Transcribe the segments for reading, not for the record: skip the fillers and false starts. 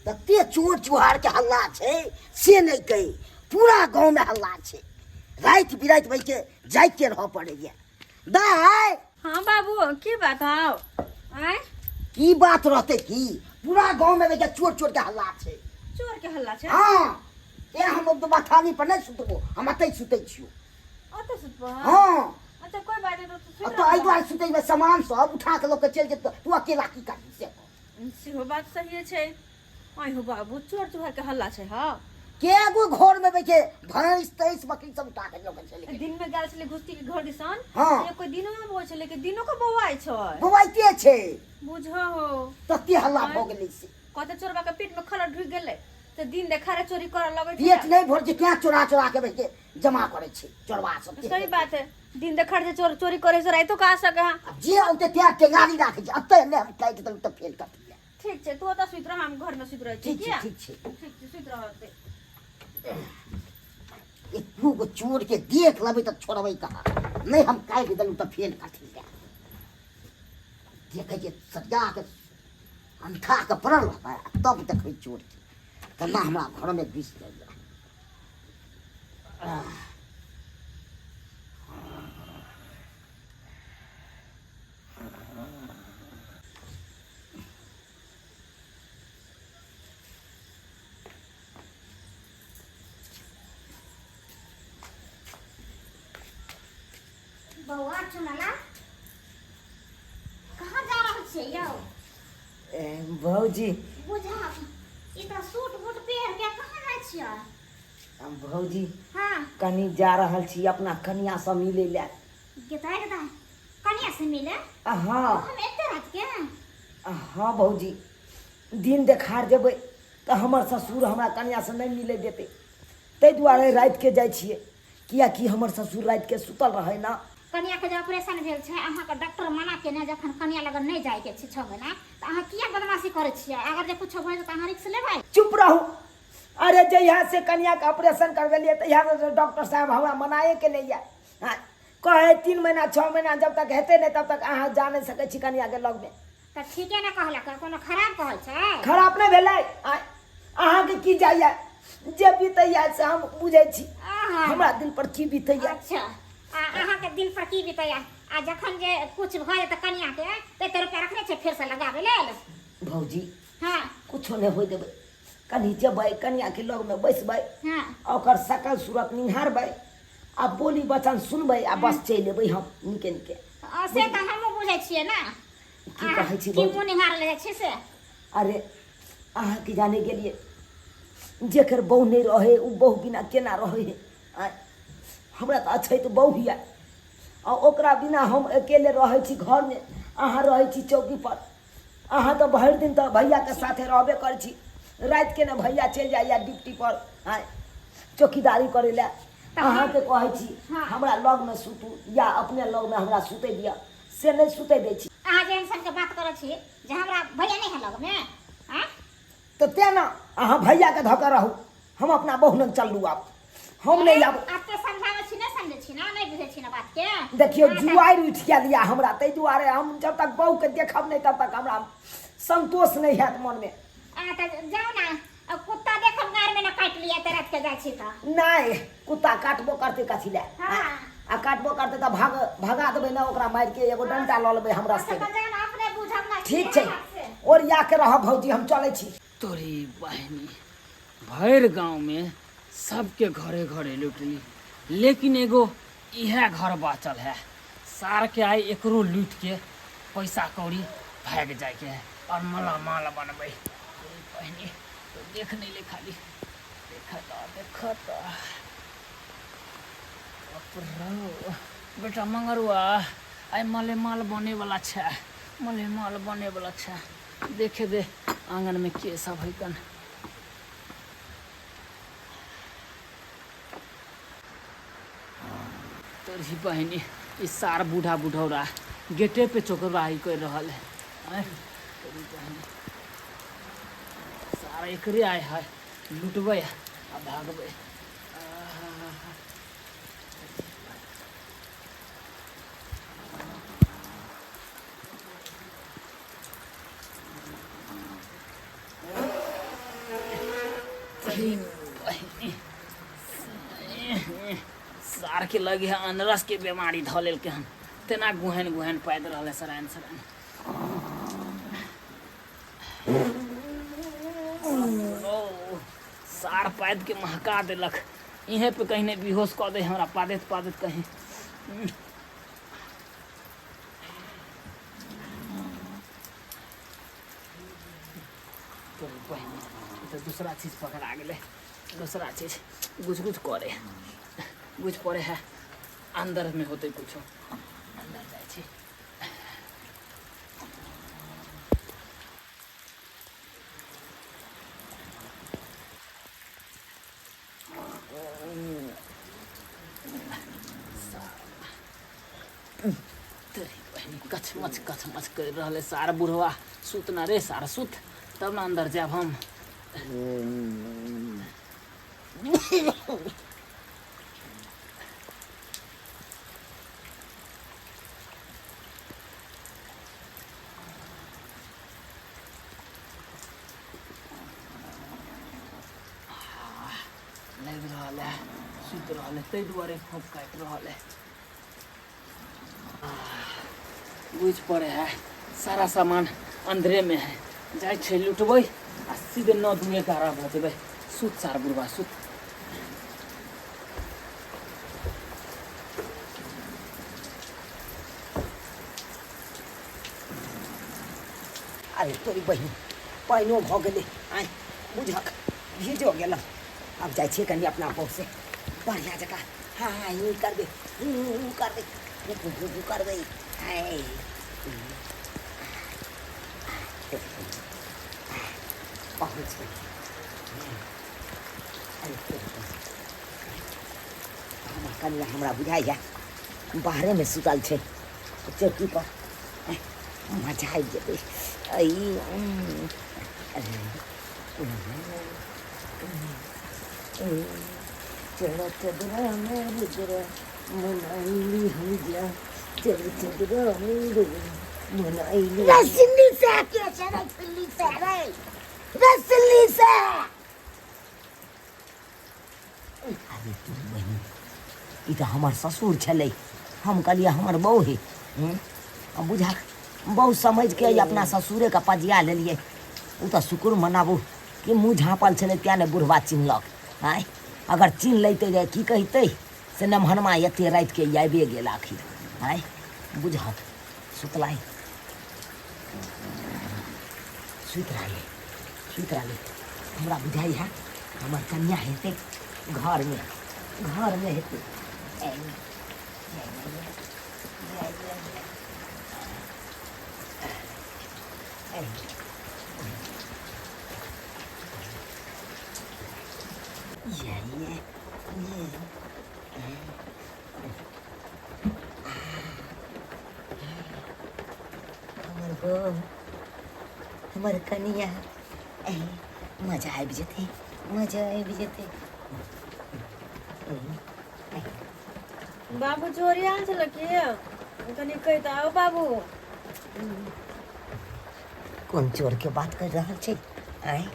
तते चोर चुहारके हल्ला छै से नहि कही, पूरा गाँवमे हल्ला छै। राति बिराति भइके जाइते रहऽ पड़ैया। दाइ। हाँ बाबू, की बात हौ? आँय, की बात रहतै की, पूरा गाँवमे देखिए चोर चोर के हल्ला छै। चोर के हल्ला छै? हाँ, ए हम बथानी पर नहि सुतबो, हम एतै सुतै छियौ। ओतऽ सुतबो? हाँ। अच्छा, कोई बात नहीं, तो सुति तऽ एहि रहबो। दुआरे सुतै छियै, सामान सब उठा के लऽ के चलि जेतौ, तू अकेला की करबी से कह। सेहो बात सहिए छै। आइ हो बाबू, चोर चुहार के हल्ला छै। हाँ, केगो घर में बैठे भैंस तैंस बकरी सब उठा के लऽ के चलि गेलै। दिन में गेल छलै घुसती के घर दिसन। हाँ। कोई दिनो में बौआइ छलै कि दिनो के बौआइ छै? बौआइते छै। बुझ हो, तते हल्ला भऽ गेलै से। कते चोरबा के पेट में खलर ढुकि गेलै तऽ दिन देखारे चोरी करऽ लगै छै। पेट नहि भर छै क्या चोरा चोरा के बैठे जमा करै छै चोरबा सब। सही बात है, दिन देखार जे चोर चोरी करे से राइतो का सके। हाँ, आब जे औते त्या टेंगारी राखै छै, अतै नहि हम काटि देलहुँ तऽ फेल कथी लए। ठीक छै, तू ओतऽ सुति रह, हम घर में सुति रहै छी। ठीक छै। किया? ठीक छै। ठीक छै, सुति रह ओतै। एको गो चोर के देख लेबै तऽ छोड़बै कहाँ? नहि हम काटि देलहुँ तऽ फेल कथी लए। देखै छियै सरिया के अंठा के पड़ल रहबै आ तब देखबै चोर के केना हमरा घरमे घुसि जाइए। बौआ चुनला, कहाँ जा रहल छियै यौ? ए, भौजी। बुझा, ई तऽ सूट बूट पहिर के कहाँ जाइ छियै? हम भौजी। हाँ। कनी जा रहल छी अपना कनिया से मिले लए। गेताय गेताय, कनिया से मिले? आ, हाँ। हम एते रात के? आ, हाँ भौजी, दिन देखार जेबै तऽ हमर ससुर हमरा कनिया से नहि मिले देतै, ताहि दुआरे रातिके जाइ छियै, किएकि हमर ससुर रातिके सुतल रहै ना। कनिया के जे ऑपरेशन भेल छै, अहाँके डॉक्टर मना केने जखन कनिया लगन नहि जायके छै 6 महीना, तऽ अहाँ किया बदमाशी करै छियै? अगर जे कुछो भऽ जेतै तऽ अहाँ रिक्स लेबै? चुप रहू। अरे जहिया से कनियाके ऑपरेशन करबेलियै तहिया से डॉक्टर साहब हमरा मनाए केने यऽ। हँ, कहै 3 महीना 6 महीना जब तक हेतै नहि तब तक अहाँ जा नहि सकै छी कनियाके लगमे। तऽ ठीके ने कहलक, कोनो खराब कहै छै? खराब नहि भेलै। आँय, अहाँके की जाइए? जे बीतैए से हम बुझै छी। आहा। हमरा दिल पर की बीतैए। अच्छा, आ अहाँके दिल पर की बीतैया? आ जखन जे कुछ भऽ जेतै कनियाके तऽ एते रुपया रखने छै फेरसँ लगाबै लेल? भौजी। हाँ। कुछो नहि होइ देबै। कनि जेबै, कनियाके लगमे बैसबै, हाँ। आ ओकर सकल सूरत निहारबै आ बोली वचन सुनबै आ बस चलि एबै हम नीके नीके। आ, से तऽ हमहूँ बुझै छियै ने। की कहै छी की भौजी? मुँह निहार ले जाइ छी से? अरे अहाँके जाने गेलियै, जेकर बहु नहि रहै ओ बहु बिना केना रहै है? आँय, हमरा तऽ अछैत बहु यऽ आ ओकरा बिना हम अकेले रहै छी घरमे। अहाँ रहै छी चौकीपर, अहाँ तऽ भरि दिन तऽ भैयाके साथे रहबे करै छी, रातिके ने भैया चलि जाइए ड्यूटीपर, आँय, चौकीदारी करै लए। अहाँके कहै छी हमरा लगमे सुतू या अपने लगमे हमरा सुतै दिअ, से नहि सुतै दै छी। अहाँ जेहन सनके बात करै छी जे हमरा भैया नहि है लगमे? आँय? तऽ तेँ ने अहाँ भैयाके धऽ कऽ रहू, हम अपना बहु लग चललू, आब हम नहि आब। एते समझाबै छी, नहि समझै छी ने, नहि बुझै छी ने बात के। देखियौ, अहाँ तऽ- जुआरि उठि गेल यऽ हमरा, ताहि दुआरे हम जब तक बहुके देखब नहि तब तक हमरा संतोष नहि हैत मनमे। अहाँ तऽ जाउ ने, आ कुत्ता देखब गाड़ में न काटि लिअ, तऽ राति के जाइ छी तऽ। नहि, कुत्ता काटबो करतै कथी लए? हाँ। आ काटबो करतै तऽ भाग भगा देबै ने ओकरा मारि के, एगो डंटा लऽ लेबै हम अच्छा रस्ते तऽ जाउ ने, अपने बुझब ने। ठीक छै, ओरिया के रहब भौजी, हम चलै छी। तोरी बहिनी, भरि गाँवमे सबके घरे घरे लुटली, लेकिन एगो इएह घर बाँचल है। सारके आइ एकरो लूटिके पैसा कौड़ी भागि जाइके है और मालामाल बनबै। तोरी बहिनी, तो देख नहि ले खाली, देख तऽ देख तऽ। बाप रौ, बेटा मंगरुआ, आइ मालेमाल बनेवला छै, मालेमाल बनेवला छै। देखे दे आंगनमे के सब है कन। तोरी बहिनी, ई सार बूढ़ा बुढ़ौरा गेटे पे चौकरवाही कर रहल है। आँय, तोरी बहिनी, सार एकरे आय है, लुटबै आ भागबै। आहा। बहिनी सार के लगे है अनरस के बीमारी धऽ लेलकै हन तेना गुहन गुहन पादि रहल है सरायन सरायन। ओ सार पादि के महका देलक, इहे पे कहीं नहीं बेहोश कऽ दे हमरा पादैत पादैत कहीं। तोरी बहिनी ई तऽ दूसरा चीज पकड़ा गेलै, दूसरा चीज गुज गुज करे गुज पड़े है, अंदर में होते कुछो, अंदर जाइ छी। तोरी बहिनी कछमछ कछमछ करि रहल है सार बुढ़वा, सुत ना रे सार सुत, तब ना अंदर जायब हम। लागि रहल है सुति रहल है, ताहि दुआरे फोप काटि रहल है। बुझि पड़े है सारा सामान अंदरे में है, जाइ छै लुटबै आ सीधे 9 2 11 भऽ जेबै। सुत सार बुढ़वा सुत। अरे तोरी बहिन पानिओ भऽ गेलै, आइ बुझक भीजो गेल। आब जाइ छियै कनि अपना बहु से बढ़िआँ जकाँ हाँ हाँ ई करबै ऊ करबै ऊ करबै। आइ पहुँच गेल। अरे तोरी बहिन हमर कनिया हमरा बुझाइए बाहरेमे सुतल छै चौकी पर, मजा आबि जेतै। चलो चदरा में रुद्र मनाइली हम जा, चलो चदरा में रुद्र मनाइली। रसली से के छै रसली से रे रसली से। अरे तू बहिन ई तऽ हमर ससुर छलै, हम कहलियै हमर बहु है, आ बुझा बहु समझिके अपना ससुरेके पजिया लेलियै। ओ तऽ शुक्र मनाबू कि मुँह झाँपल छलै तेँ ने बुढ़बा चिन्हलक। आँय अगर चिन्ह लैतै जे की कहितै से नमहनमा एते रातिके आबिए गेल आखिर। आँय बुझहक सुतलाइ सुति रहलै सुति रहलै। हमरा बुझाइ है हमर कन्या हेतै घरमे, घरमे हेतै। हमर बहू हमर कनिया मजा आबि जेतै, मजा आबि जेतै। बाबू चोरी आयल छल की कनि कहि तऽ आउ बाबू। कोन चोर के बात कर रहल छै? आँय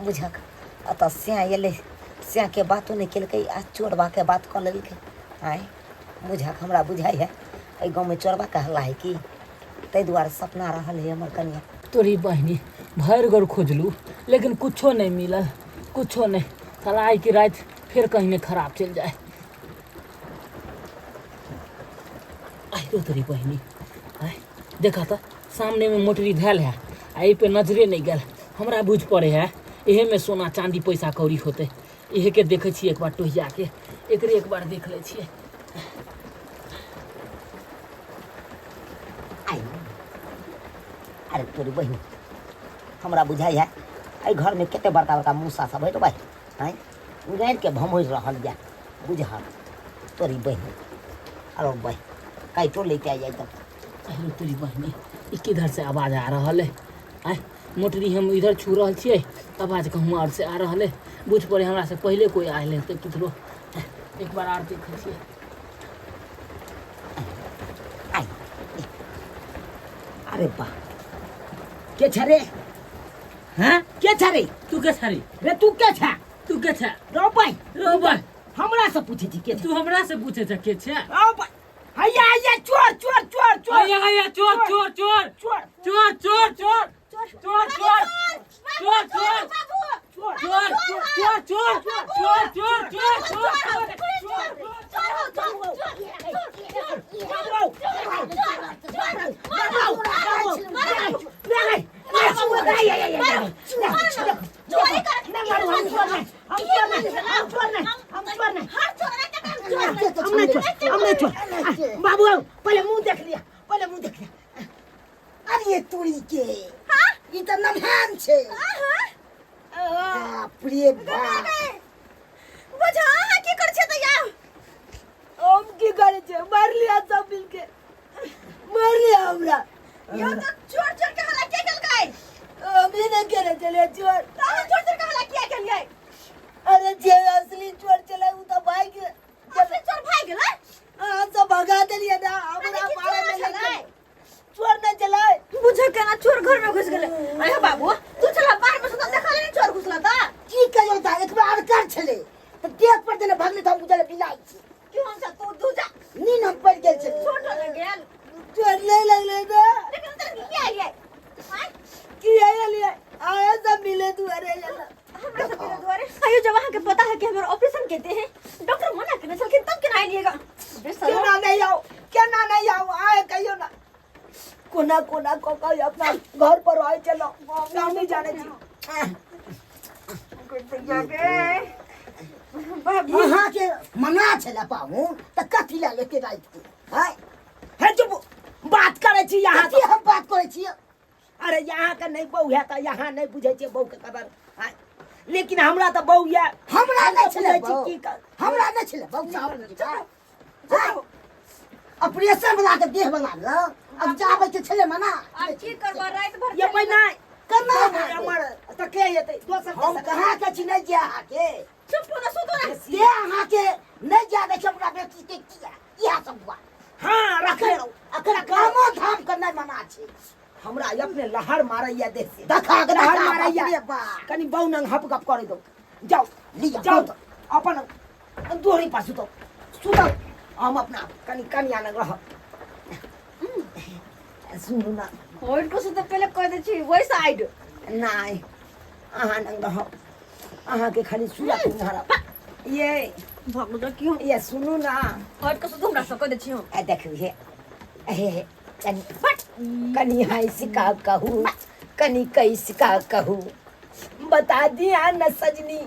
बुझक एतऽ सैं एलै, सैंके बातो नहि केलकै आ चोरबाके बात कऽ लेलकै। आँय बुझक हमरा बुझाइ है एहि गाँवमे चोरबाके हल्ला है की, ताहि दुआरे सपना रहल है हमर कनिया। तोरी बहिनी भरि घर खोजलू लेकिन कुछो नहीं मिलल, कुछो नहीं। साला आइ की राति फेर कहीं नहीं खराब चलि जाए। आइरो तोरी बहिनी आय देखा तो सामने में मोटरी धैल है आ एहि पे नजरे नहीं गेल। हमरा बुझ पड़े है एहे में सोना चांदी पैसा कौड़ी होते, एहे के देखे छियै एक बार टोहिया के, एकरे एक बार देख लै छियै। आई अरे तोरी बहिनी हमरा बुझाइ है एहि घरमे कते बड़का बड़का मूसा सब है भाई। आँय गाड़ि के भमोरि रहल यऽ बुझल तोरी बहिनी। अरे भाई काटो लेके आ जाए तब। अरे तोरी बहिनी ई किधर से आवाज आ रहल है? आँय मोटरी हम इधर छू रहल छियै, आवाज कहूँ और से आ रहल है। बुझ पड़े हमरा से पहले कोई आयल हेतै किधरो। एक बार आर देखै छियै। आई अरे बा के छ रे? हाँ के छ रे? तू के छ रे? रे तू के छ? तू के छै रौ भाई रौ भाई हमरा से पूछे छी के छै तू हमरा से पूछे छै के छै रौ भाई हैया हैया चोर चोर चोर चोर हैया हैया चोर चोर चोर चोर चोर चोर चोर चोर चोर चोर चोर चोर चोर चोर चोर चोर चोर चोर चोर बाबू पहले मुंह देख लिया पहले मुंह देख लिया अरे तोरी के ई तऽ नमहान छै बाप रे बाप बुझा अहाँ की करै छियै तऽ या हम की करे छे मार लिया सब मिलके मार लिया हमरा यो तऽ चोर चोर के हल्ला के केलकै हम ही नहीं करे चले चोर तऽ अहाँ चोर चोर के हल्ला किया केलियै अरे जे असली चोर चले उ तो भाग गए असली चोर भागि गेलै हम सब भगा देलिए ना हमरा अरे की मारे चोर में छलै? लग चोर नहीं चलाए बुझो केना चोर घर में घुस गेलै अरे बाबू तू चला बाहर में सुतल देखल नहीं चोर घुसला तऽ की कहियो ता एक बार कर छले तऽ देख पर देने भगले तऽ हम बुझल बिलाइ छी क्यों हम सब तू दू जा नीन हम पड़ि गेल छली छोट लग गेल चोर नहीं लगले ना लेकिन तोरा की किया आइए आँय? की आया आया सब मिले तू अरे यार हमरा सब के दुआरे आयो जब अहाँ के पता है कि हमर ऑपरेशन केते हैं डॉक्टर मना केने छलखिन तब केना आइलिएगा केना नहीं आओ केना नहीं आओ आए कहियो ना कोना कोना को कहो अपना घर पर आए चलो हम नहीं जाने छी अहाँके मना छलै पाहुन तऽ कथी लए एते राति के आँय हे चुप बात करे छी यहाँ कथी हम बात करै छियै अरे यहाँ के नहीं बहू है तो यहाँ नहीं बुझे छियै बहू के कदर आँय। लेकिन हमरा तो बहू है हमरा नहि छलै बुझै छी बहू। की कर हमरा नहि छलै बहू चावल ऑपरेशन वाला के देह बना ल अब जाबै के छलै मना आब की करबा राति भर ये पहिना केना हमर तऽ के हेतै दोसर हम कहाँ के छी नहि जे अहाँके चुप हो ना सुतो ना से अहाँके नहि जा दै छै हमरा बेटी के किया इएह सब हुआ हाँ रखे रहू अखन कामो धाम के नहि मना छै हमरा अपने लहर मारैया देह से देखा के लहर देखा, मारैया बाप रे बाप। कनी बहु नंग हप गप करे दो जाओ लिअ, जाओ सुतऽ। अपन दोहरी पास सुतो सुतो हम अपना कनी कनिया नंग रह सुनू ना होइट को सुतो पहले कह दे छी वही साइड नहीं अहाँ नंग रह अहाँ के खाली सुरा तुम्हारा ये भागो जा क्यों ये सुनू ना होइट को सुतो हमरा से कह दे छी हम आ देखू हे हे हे कनी कनी हंस का कहू कनी कैस का कहू बता दिया न सजनी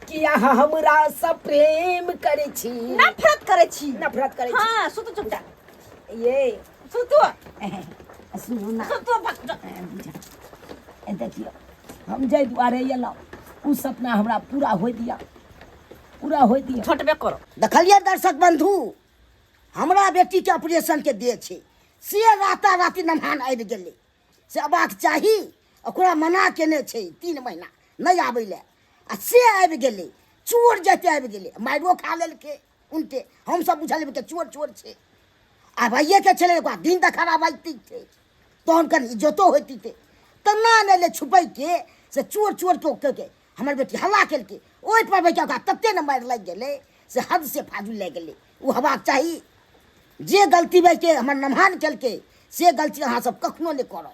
कि अहाँ हमरा से प्रेम करै छी नफरत करे छी नफरत करै छी हां सुतो चुपचाप ये सुतो सुनू ना सुतो भाग जा ए देखियौ हम जाहि दुआरे अयलहुँ ओ सपना हमरा पूरा होइ दिअ पूरा होइ दिअ झटबे करो देखलियै दर्शक बंधु हमरा बेटीके ऑपरेशनके देह छै से राता राति नमहान आबि गेलै से अबाक चाही ओकरा मना केने छै 3 महीना नहि आबै लए आ से आबि गेलै चोर जते आबि गेलै मारिओ खा लेलकै उनटे हमसब बुझल के चोर चोर छै आबैएके छलै ओकरा दिन तऽ खराब आबिते छै तहन कनि इज्जतो होइती तेना नहि ले छुपैके से चोर चोर के के हमर बेटी हल्ला केलकै ओहि पर बेटा ओकरा तते ने मारि लागि गेलै से हद से फाजुल लागि गेलै ओ हेबाक चाही जे गलती भेल हमर नमहान केलकै से गलती अहाँ सब कखनो नहि करब।